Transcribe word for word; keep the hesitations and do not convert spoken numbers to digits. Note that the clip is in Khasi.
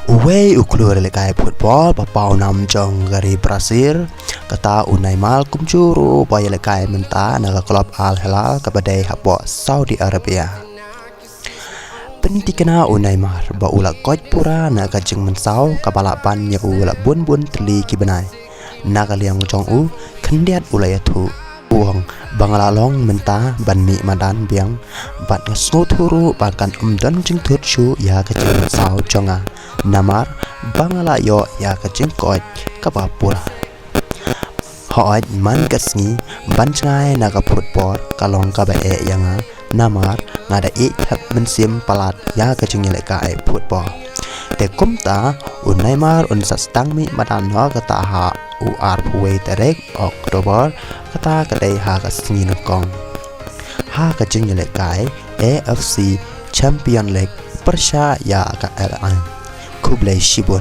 Uwei u khlur ïalehkai football ba paw nam jong ka ri Brazil, kata u Neymar, kumjuh ruh ba ïalehkai mynta na ka club Al Hilal kaba dei hapoh Saudi Arabia. Pynthikna u Neymar ba u la koit pura na ka jingmynsaw kaba lah ban ïa u la bun bun tylli ki bnai. Na ka liang jong u, khyndiat u la ïathuh, u ong ba nga la long mynta ban mih madan biang, bad nga sngewthuh ruh ba kan ym don jingthut shuh ïa ka jingmynsaw jong nga, namar ba nga la ïoh ïa ka jingkoit kaba pura. Hooid, man ka sngi ban jngai na ka football ka long kaba eh ïa nga, namar nga da ïeit thep mynsiem palat ïa ka jingïalehkai football. Te kumta, u Neymar un sa sdang mih madan noh kata ha u arphew wei tarik October, kata ka dei ha ka sngi nyngkong, ha ka jingïalehkai A F C Champion League pyrshah ïa ka Al Ain. Khublei shibun.